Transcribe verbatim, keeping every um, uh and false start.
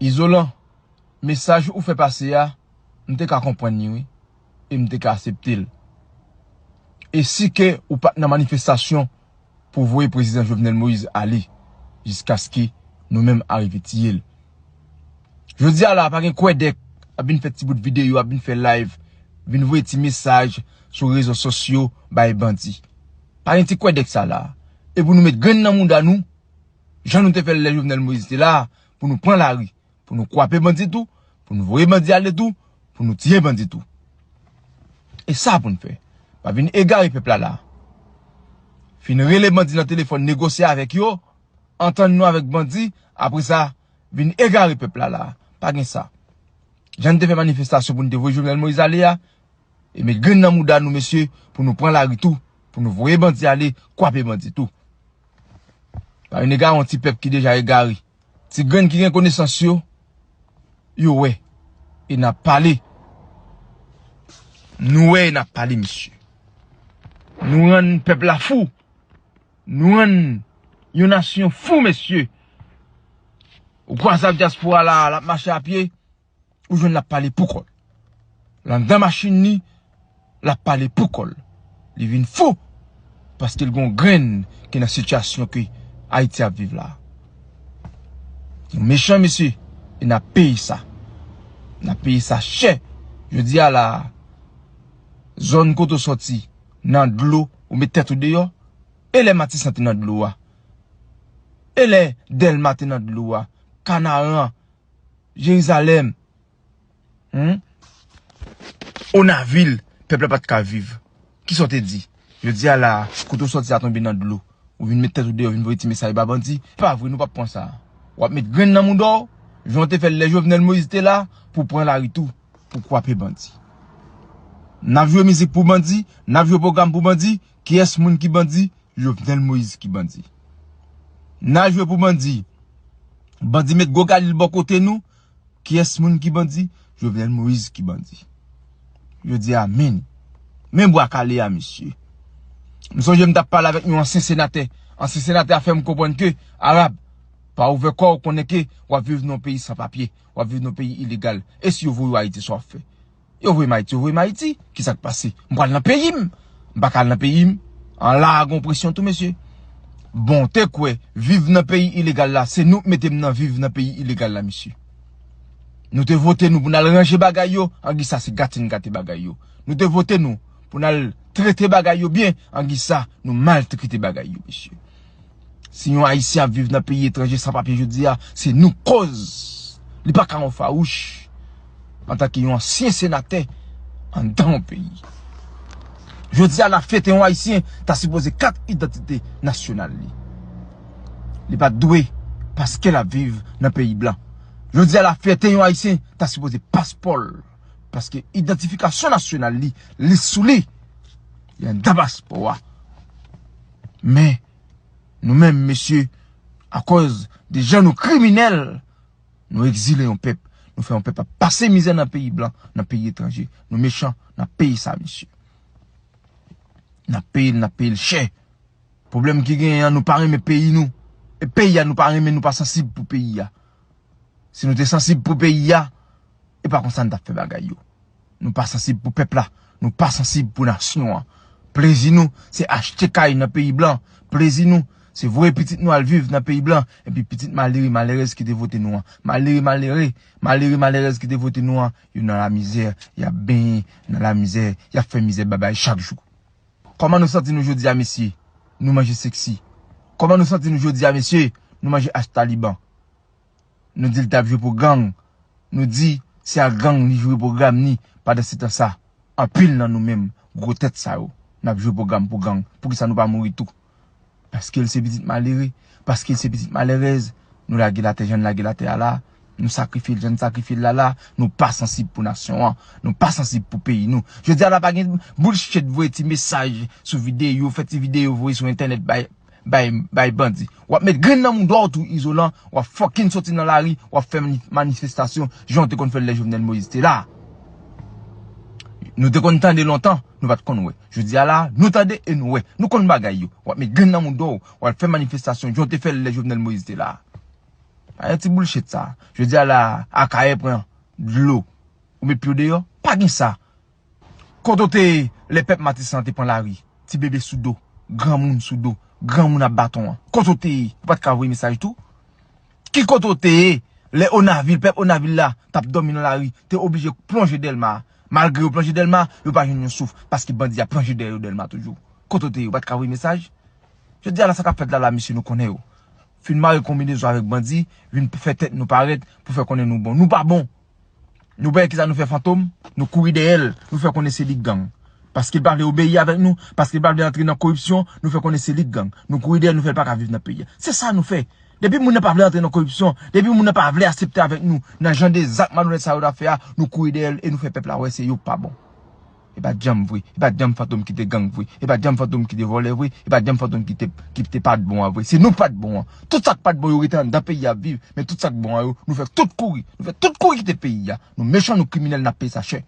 Izolan, mesaj ou fè pase a, m te ka konprann li, wi. E m te ka aksepte l. E si ke ou pa t nan manifestasyon pou voye prezidan Jovenel Moïse ale, jiskaske nou menm arive tiye l. Jodi a la, pa gen kwèdèk ap vin fè ti bout videyo, ap vin fè live, vin voye ti mesaj sou rezo sosyo bay bandi. Pa gen ti kwèdèk sa la. E pou nou met grenn nan mouda nou, jan nou te fè l lè Jovenel Moïse te la, pou nou pran lari, pou nou kwape bandi tou, pou nou voye bandi ale tou, pou nou tiye bandi tou. E sa pou n fè. Pa vin egare pèp la la. Fin rele bandi nan telefòn, negosye avèk yo, antann nou avèk bandi, apre sa, vin egare pèp la la. Pa gen sa. Jan n te fè manifestasyon pou n te voye Jovenel Moïse ale a, e met grenn nan mouda nou, mesye, pou nou pran lari tou, pou nou voye bandi ale, kwape bandi tou. Pa vin egare yon ti pèp ki deja egare. Ti grenn ki gen konesans yo, yo wè. E n ap pale. Nou wè e n ap pale, mesye. Nou rann pèp la fou. Nou rann yon nasyon fou, mesye. Ou kwaze ak dyaspora la, l ap mache a pye, ou jwenn l ap pale pou kò l. L anndan machin li, l ap pale pou kò l. Li vin fou, paske l gon grenn ki nan sitiyasyon ke Ayiti ap viv la. Nou mechan, mesye, e n ap peye sa. N ap peye sa chè. Jodi a la, zòn kote w sòti, nan dlo, ou met tèt ou deyò, e lè Matisan te nan dlo a, e lè Dèlma te nan dlo a, Kanaran, Jerizalèm, hmm? Onavil, pèp la pa t ka viv. Kisa w te di? Jodi a la, kote w sòti a tonbe nan dlo. Ou vin met tèt ou deyò, vin voye ti mesaj ba bandi. Pa vre, nou p ap pran sa. W ap met grenn nan mouda w, jan w te fè l lè Jovenel Moïse te la, pou pran lari tou, pou kwape bandi. N ap jwe mizik pou bandi, n ap jwe pwogram pou bandi. Kiyès moun ki bandi? Jovenel Moïse ki bandi. N a jwe pou bandi. Bandi met gwo galil bò kote nou. Kiyès moun ki bandi? Jovenel Moïse ki bandi. Yo di a men. Men bwa kale a, mesye. M sonje m t ap pale avèk yon ansyen senatè. Ansyen senatè a fè m konprann ke, Arab, pa ouvè kò w, konnen ke w ap viv nan yon peyi san papye, w ap viv nan yon peyi ilegal. E si yo voye w Ayiti, sa w ap fè? Yo voye m Ayiti, yo voye m Ayiti. Kisa k pase? M pral nan peyi m. M pa ka al nan peyi m. An la a gon presyon tou, mesye. Bon, te kwè, viv nan peyi ilegal la, se nou k mete m nan viv nan peyi ilegal la, mesye. Nou te vote nou pou n al ranje bagay yo, angi sa se gate n gate bagay yo. Nou te vote nou pou n al trete bagay yo byen, angi sa nou maltrete bagay yo, mesye. Si yon Ayisyen ap viv nan peyi etranje san papye jodi a, se nou k koz. Li pa ka yon fawouch antanke yon ansyen senatè anndan yon peyi. Jodi a, lafyète yon Ayisyen ta sipoze kat idantite nasyonal li. Li pa t dwe, paske l ap viv nan peyi blan. Jodi a, lafyète yon Ayisyen ta sipoze paspò l, paske idantifikasyon nasyonal li, li sou li. Li anndan paspò a. Men, nou menm, mesye, akòz de jan nou kriminèl, nou egzile yon pèp. Nou fè yon pèp ap pase mizè nan peyi blan, nan peyi etranje. Nou mechan, n ap peye sa, mesye. N ap peye l, n ap peye l chè. Pwoblèm ki genyen an, nou pa renmen peyi nou. E peyi a, nou pa renmen, nou pa sansib pou peyi a. Si nou te sansib pou peyi a, e pa konsa n t ap fè bagay yo. Nou pa sansib pou pèp la. Nou pa sansib pou nasyon an. Plezi nou, se achte kay nan peyi blan. Plezi nou, se voye pitit nou al viv nan peyi blan. Epi pitit malere, malerèz ki te vote nou an. Malere, malere, malere, malerèz ki te vote nou an, yo nan lamizè, y ap benyen nan lamizè, y ap fè mizè babay chak jou. Kòman nou santi nou jodi a, mesye? Nou manje seksi. Kòman nou santi nou jodi a, mesye? Nou manje ach taliban. Nou di l t ap jwe pou gang. Nou di se ak gang li jwe pwogram li. Pandan se tan sa, anpil nan nou menm, gwo tèt sa yo, n ap jwe pwogram pou gang. Poukisa nou pa mouri tou? Paske l se pitit malere, paske l se pitit malerèz, nou lage l atè jan n lage l atè a la. Nou sakrifye l jan n sakrifye l la la. Nou pa sansib pou nasyon an. Nou pa sansib pou peyi nou. Jodi a la pa gen bullshit voye ti mesaj sou videyo, fè ti videyo voye sou entènèt bay, bay, bay bandi. W ap met grenn nan mouda w tou, Izolan. W ap fucking soti nan lari, w ap fè mani-, manifestasyon, jan w te konn fè l lè Jovenel Moïse te la. Nou te konn tande lontan, nou pa t konn wè. Jodi a la, nou tande e nou wè. Nou konn bagay yo. W ap met grenn nan mouda w, w al fè manifestasyon, jan w te fè l lè Jovenel Moïse te la. Pa gen ti boulshit sa. Jodi a la, Akayè pran dlo. Ou met pye w deyò? Pa gen sa. Kote w te ye lè pèp Matisan te pran lari? Ti bebe sou do, granmoun sou do, granmoun ap baton an. Kote w te ye? Ou pa t ka voye mesaj tou? Ki kote w te ye lè Onavil, pèp Onavil la, t ap dòmi nan lari, te oblije plonje Dèlma? Malgre yo plonje Dèlma, yo pa jwenn yon souf, paske bandi a plonje dèyè yo Dèlma toujou. Kote w te ye? Ou pa t ka voye mesaj? Jodi a la, sa k ap fèt la, la, mesye, nou konnen yo. Fin mare konbinezon avèk bandi, vin fè tèt nou parèt pou fè konnen nou bon. Nou pa bon. Nou pa wè kisa nou fè Fantom? Nou kouri dèyè l, nou fè konnen se li k gang. Paske l pa vle obeyi avèk nou, paske l pa vle antre nan koripsyon, nou fè konnen se li k gang. Nou kouri dèyè l, nou fè l pa ka viv nan peyi a. Se sa nou fè. Depi moun nan pa vle antre nan koripsyon, depi moun nan pa vle aksepte avèk nou, nan jan de zak malonèt sa yo t ap fè a, nou kouri dèyè l e nou fè pèp la wè se yo k pa bon. E pa t janm vre. E pa t janm Fantom ki te gang vre. E pa t janm Fantom ki te vòlè vre. E pa t janm Fantom ki te, ki te pa t bon an vre. Se nou k pa t bon an. Tout sa k pa t bon yo rete anndan peyi a ap viv. Men tout sa k bon an yo, nou fè tout kouri. Nou fè tout kouri kite peyi a. Nou mechan, nou kriminèl, n ap peye sa chè.